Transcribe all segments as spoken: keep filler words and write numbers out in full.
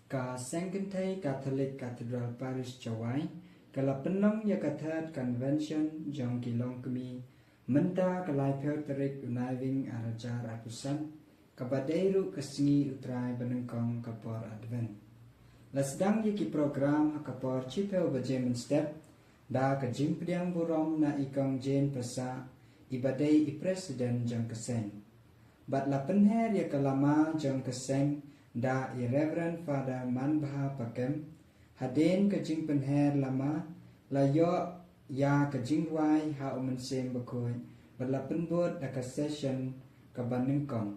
Ka Seng Kynthei Katholik Cathedral Parish Jowai ka la pynlong ïa ka third convention jong ki longkmie mynta ka laiphew tarik u Naiwieng arhajar arphew san, kaba dei ruh ka sngi U Trai banyngkong ka por Advent. La sdang ïa ki program ha ka por shiphew baje mynstep da ka jingpdiang burom na i Kong Jane Passah, iba dei i president jong ka seng. Bad la pynher ïa ka lama jong ka seng da i Reverend Father Manbha Pakem. Hadien ka jingpynher lama la ïoh ïa ka jingrwai ha U Mynsiem Bakhuid bad la pynbud da ka session kaba nyngkong.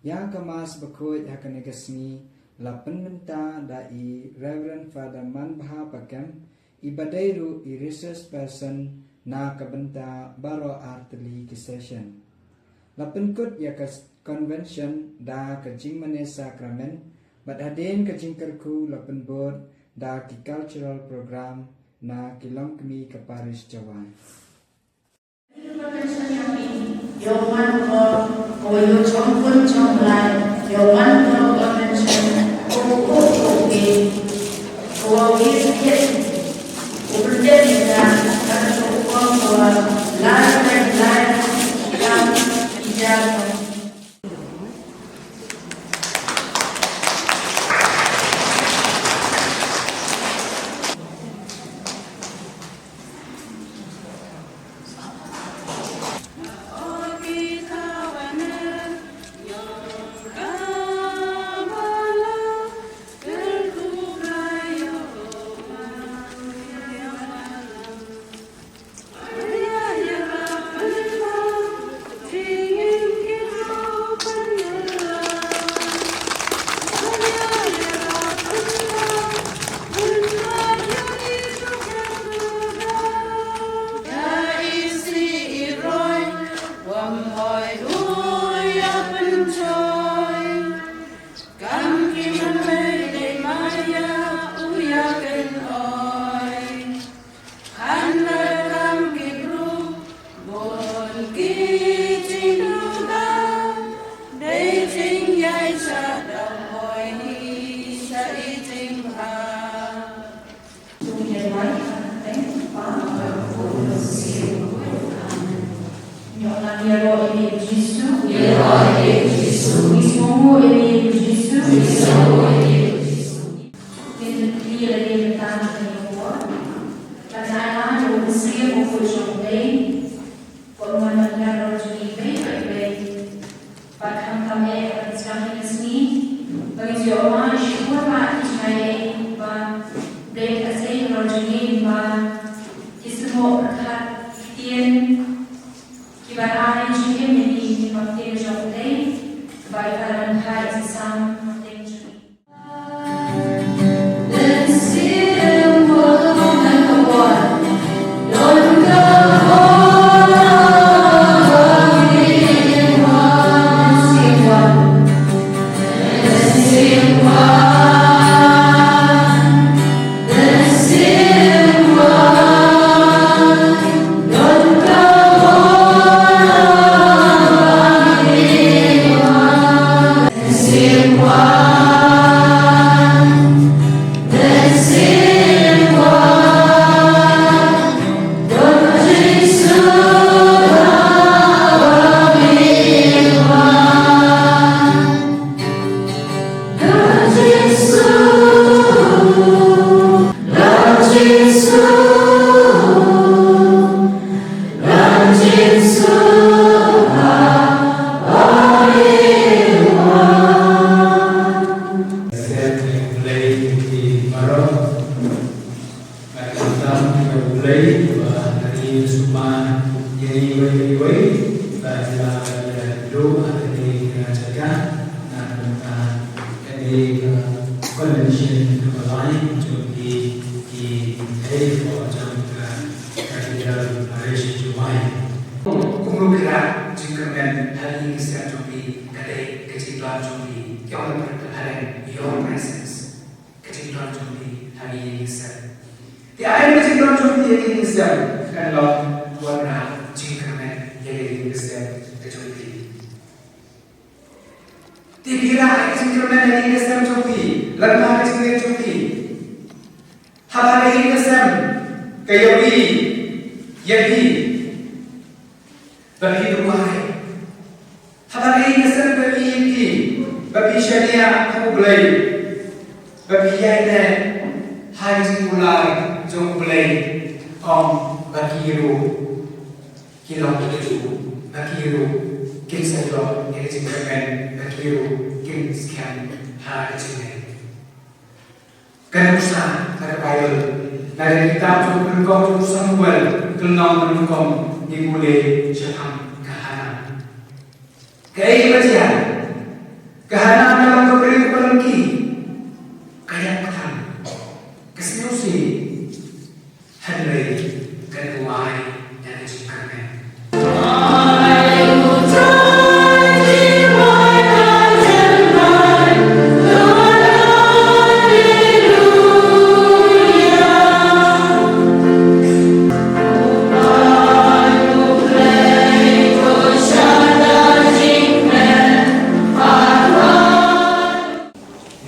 Ïa ka Mass Bakhuid ha kane ka sngi la pynmynta da i Reverend Father Manbha Pakem, iba dei ruh i resource person na ka bynta baroh artylli ki session. La pynkut ïa ka s-, convention da ka jingmane sakramen, bad hadien ka jingkyrkhu la pynbud da ki cultural program na ki longkmie ka parish Jowai. Ïoh wan ko, ko ïoh jong pun jong lai, ïoh wan ko convention, ko ko ko ke, ko ïoh ke, ko pynjah ïa ka, ka ko ko ko lai lai lai, ïa ïa. Kam ki mei dei maya u ïa kan oi. Khan la kam ki bru bun ki jingduda. Dei jingïaid sa da hoi hi sa i jingbha. Bad khamtam eh, ha kane ka sngi, ba ngin ïoh mad shibun mad ki jingaiei ba dei ka seng roi jong ngi, ba ki sngewbha ki ktien kiba ai jingim ïa ngi, kiba ktien jong U Blei, ba i Kynrad Kynthei Sam ktien jong ngi. Bad khamtam ïa U Blei ba ha kane ka sumar ïa iwei pa iwei ba la ïa duh ha kane ka jaka na ka bynta kane ka convention kaba lai jong ki, ki hei jong ka Cathedral Parish Jowai. Kumno ka jingkyrmen ha ïing ha sem jong phi ka dei ka jingdon jong phi, ki ong ka phareng, your presence. Ka jingdon jong phi ha ïing ha sem. Te ai ka jingdon jong phi ha ïing ha sem kan long wanrah jingkyrmen ïa ka ïing ha sem ka jong phi. Te phi rah ai ka jingkyrmen ha ïing ha sem jong phi, Lada ka jingim jong phi, haba ka ïing ka sem ka ïohi ïa phi ba phi duwai, haba ka ïing ka sem ka ïohi ïa phi ba phi shaniah ha U Blei, ba phi ïaineh ha ka jingkulmar jong U Blei, ong ba ki ruh ki long kijuh, ba ki ruh kin sa ïoh ïa ka jingkyrmen, ba ki ruh kin skhem ha ka jingim. Ka nuksa na ka Baibl, na ka kitab jong u nyngkong jong u Samuel, ka lynnong ka nyngkong, ngi pule shaphang ka Hana. Kaei kaba jia? Ka Hana ka long ka briew kaba longki, ka ïap ka tham, ka sngewsih, hynrei ka duwai da ka jingkyrmen.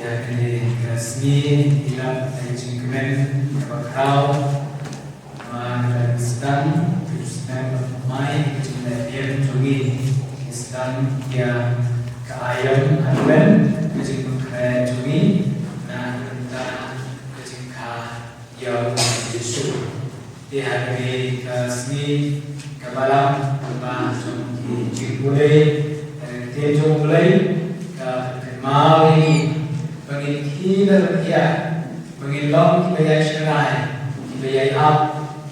Ïa kane ka sngi ngi lap ïa ka jingkmen kaba khraw namar ka dang sdang, ka dang sdang ka mai ka jingleh biang jong ngi. Ngi sdang ïa ka aïom Advent, ka jingpynkhreh jong ngi na ka bynta ka jingkha ïa u Jisu. Te ha kane ka sngi ka balang kaba jong ki jingpule ka ktien jong U Blei ka kynmaw ïa ngi ba ngin khie na ka pyrthei, ba ngin long kiba ïai sharai, kiba ïai ap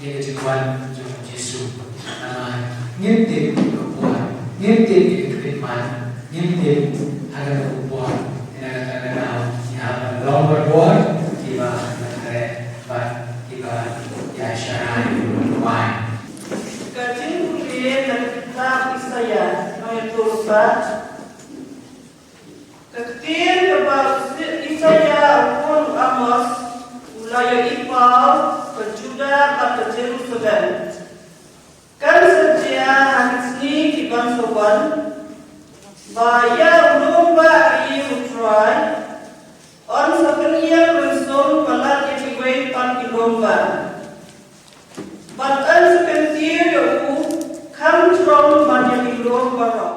ïa ka jingwan jong u Jisu. Namar ngim tip ka por, ngim tip ïa ka khmih, ngim tip ha kano ka por, te na kata ka daw ngi hap ban long barabor kiba khreh bad kiba ïai sharai. Ka jingpule na ka kitab Isaïah, nongïathuhlypa. Ka ktien kaba u Isaïah u khun u Amos u la ïohi paw ha Judah bad ha Jerusalem. Kan sa jia ha ki sngi kiban sa wan ba ïa u lum ba ha ïing U Trai yn sa pynïeng mynsiem palat ïa kiwei pat ki lum ba, bad yn sa kyntiew ïa u kham jrong bad ïa ki lum baroh.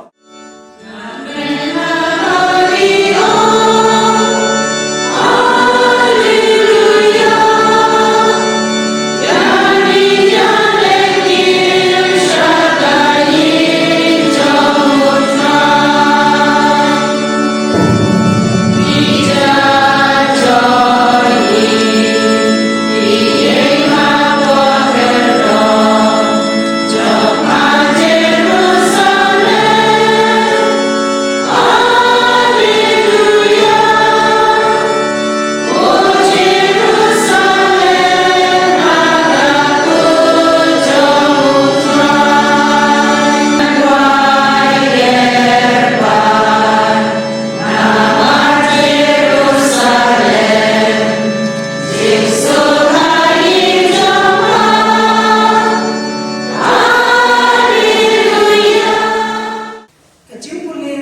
Ka jingpule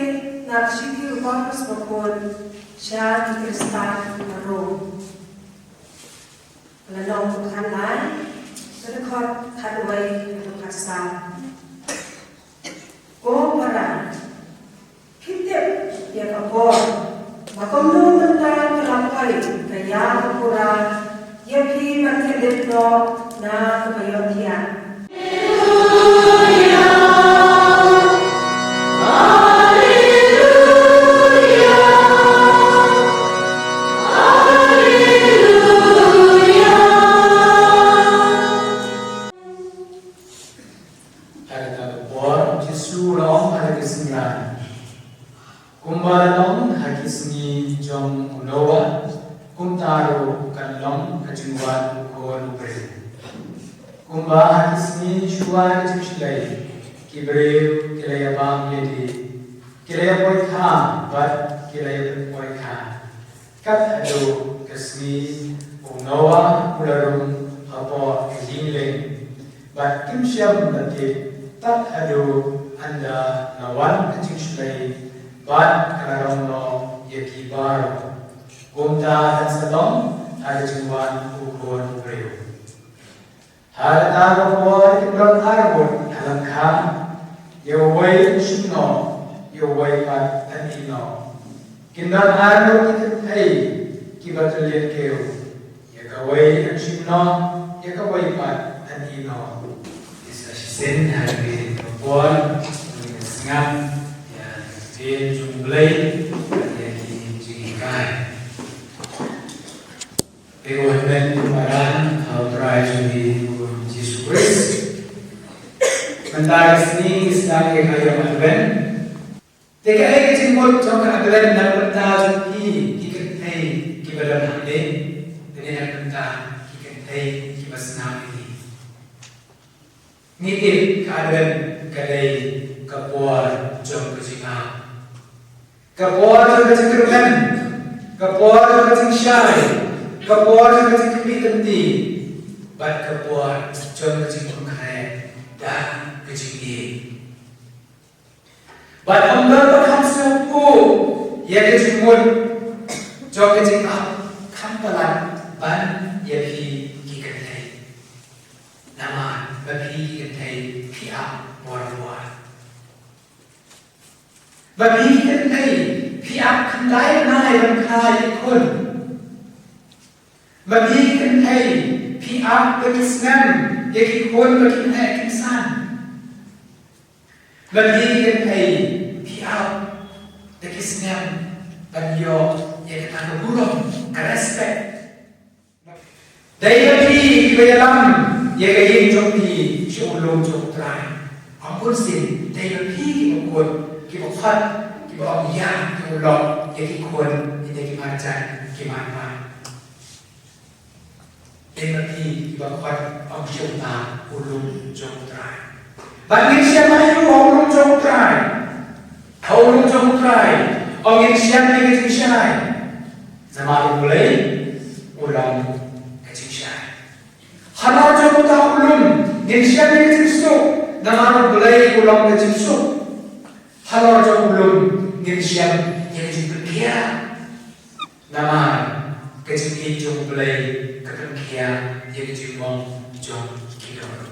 na ka shithi u Paulus bakhuid sha ki Khristan na Rom. Lynnong khatlai, ka dkhot khatwei haduh khatsaw. Ko para, phi tip ïa ka por ba kumno mynta ka la poi ka ïa ka pura ïa phi ban kyndit noh na kaba ïohthiah. Ha kata ka por, Jisu u la ong ha ki synran, kumba la long ha ki sngi jong u Noah, kumta ruh kan long ka jingwan u Khun u Briew. Kumba ha ki sngi shuwa ka jingshlei, ki briew ki la ïa bam ïa dih, ki la ïa poi kha bad ki la ïa pynpoi kha. Kat haduh ka sngi u Noah u la rung hapoh ka ïing lieng, bad kim shym la tip tat haduh ynda la wan ka jingshlei bad ka la rong noh ïa ki baroh. Kumta kan sa long ha ka jingwan u Khun u briew. Ha kata ka por kin don ar ngut ha lyngkha, ïa uwei yn shim noh, ïa uwei pat yn ïeh noh. Kin don ar ngut ki kynthei kiba tylliat kiew, ïa kawei yn shim noh, ïa kawei pat yn ïeh noh. Te sa shisien ha kane ka por, ngin sngap ïa ka ktien jong U Blei bad ïa ki jinghikai. Te ko hynmen ko para ha U Trai jong ngi U Jisu Khrist. Mynta ka sngi ngi sdang ïa ka ïing Advent. Te kaei ka jingmut jong ka Advent na ka bynta jong phi ki kynthei kiba don hangne, lane na ka bynta ki kynthei kiba sngap ïa ngi? Ngi tip ka Advent ka dei ka por jong ka jingap, ka por jong ka jingkyrmen, ka por jong ka jingshai, ka por jong ka jingkhmih lynti, bad ka por jong ka jingpynkhreh da ka jingïeit. Bad ym don ba kham sngewthuh ïa ka jingmut jong ka jingap kham palat ban ïa phi ki kynthei. Namar ba phi ki kynthei phi ap bor bor. Ba phi ki kynthei phi ap khyndai bnai ban kha ïa ki khun. Ba phi ki kynthei phi ap da ki snem ïa ki khun ba kin heh kin san. Ba phi ki kynthei phi ap da ki snem ban ïoh ïa kata ka burom, ka respect. Dei ba phi kiba ïalam ïa ka ïing jong phi sha u lum jong U Trai. Ym bun sien, dei ba phi kiba khot, kiba khot, kiba ong ïa, kiba lok ïa ki khun, ïa ki marjan, ki marpa. Dei ba phi kiba khot ong sha uta u lum jong U Trai. Bad ngin shem aiu ha u lum jong U Trai? Ha u lum jong U Trai, ong ngin shem ïa ka jingshai. Namar U Blei u long ka jingshai. Halor jong uta u lum ngin shem ïa ka jingsuk. Namar U Blei u long ka jingsuk. Halor jong u lum ngin shem ïa ka jingpynkhiah. Namar ka jingïeit jong U Blei ka pynkhiah ïa ka jingmong jong ki kynrad.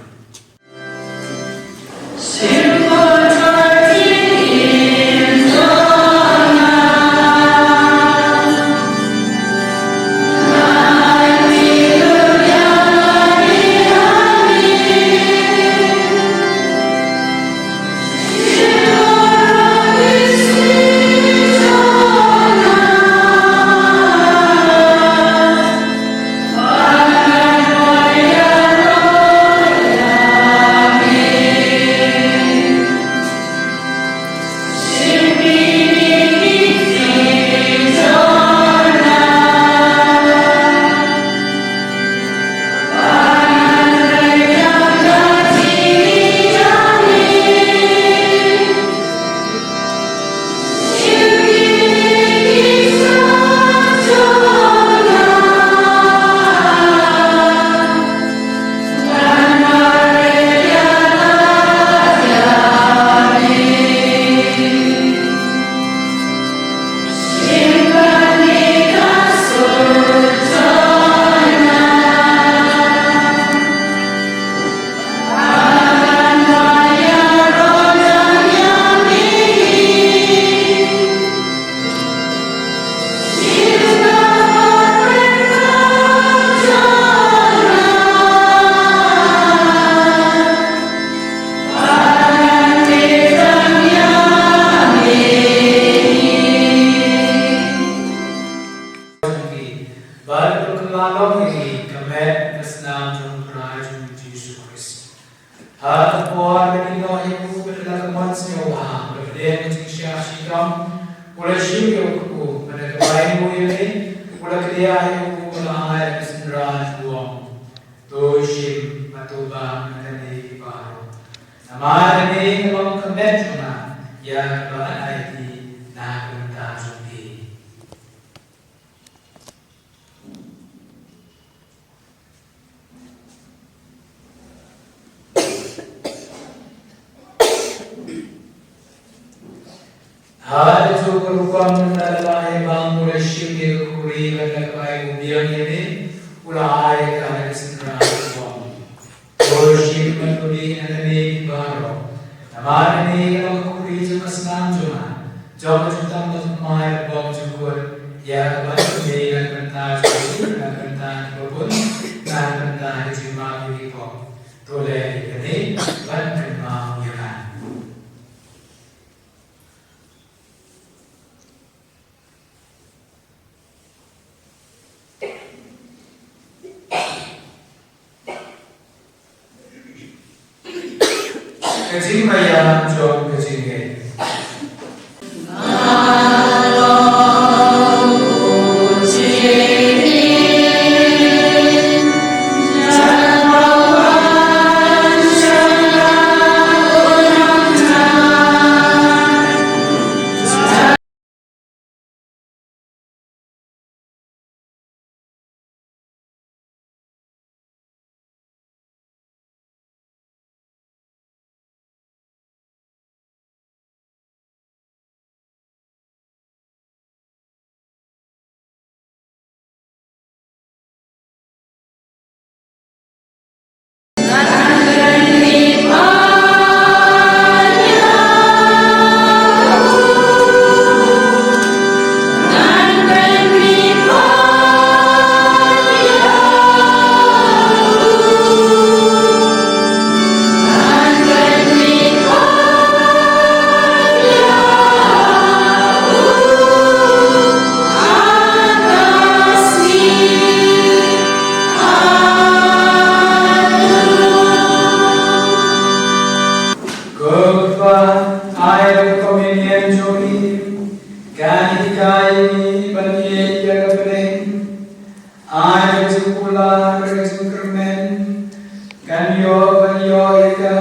Bad to kylla long ïa ngi ka met ka snam jong U Trai jong ngi Jisu Khrist. Ha ka por ba ki ïeh noh ïa u, bad ha ka mon sngewbha, bad ha ka jingshah shitom, u la shim ïa u kpu, bad ha kaba ïainguh ïa lei, u la kdiah ïa u, u la ai ïa ka synran, u ong: To shim bad to bam na kane, phi baroh. Namar kane ka long ka met jong nga ïa kaba ngan aiti na ka bynta jong phi. Ha kajuh ka rukom, ynda la ai bam, u la shim ïa ka khuri, Biang ïa me, u la ai ïa ka na ka synran jong u. Ko Jisu, me pynbeit ïa kane baroh. Namar kane ka long ka khubri jong ka snam jong nga, jong ka jutang bathymmai bad bymjukut, ïa kaba me, na ka bynta jong ngi, na ka bynta ki babun, na ka bynta ki jingmap ki pop. To leh ïa kane ban kynmaw ïa nga. Ka jingmaïan jong ka jingngeit. Ko Kpa, ai ba ka komunion jong ngi kan hikai ïa ngi ban ïeit ïa ka bneng. Ai ba ka jingkular bad ka jingkyrmen kan ïoh ban ïoh ïa ka,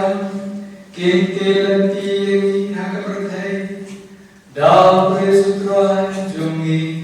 kin tei lynti ïa ngi ha ka pyrthei. Da u Khrist u Trai jong ngi.